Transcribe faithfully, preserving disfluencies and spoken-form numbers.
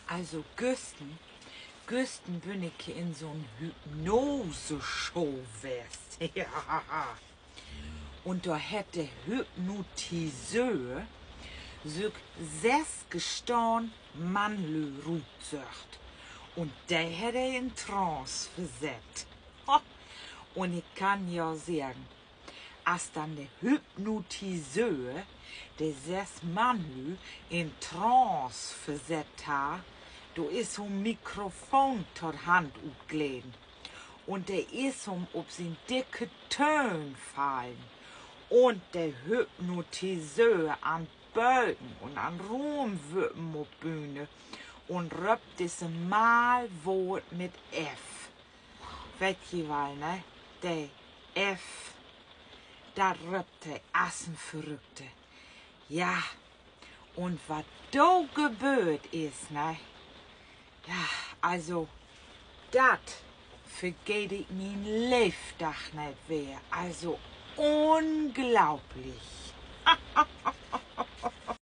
Also güstern, güstern bün ik in so'n Hypnoseshow west. Ja. Un dor hett de Hypnotiseur sük sess gestahn Mannlü rutsöcht. Un de hett he in Trance versett. Un ik kann jo seggen, as denn de Hypnotiseur de sess Mannlü in Trance versett harr, do is hum Mikrofon ut de Hand utgleden. Un de is hum op sien dicke Töhn fallen. Un de Hypnotiseur an Bölken un an Rumwüppen op Bühne un röppt disse Mallwoort mit F. Weet ji wal, ne? De F, dat röppt de as en Verrückte. Ja, un wat do geböört is, ne? Ja, also, dat vergeet ik mien Leevdag neet weer. Also, unglaublich.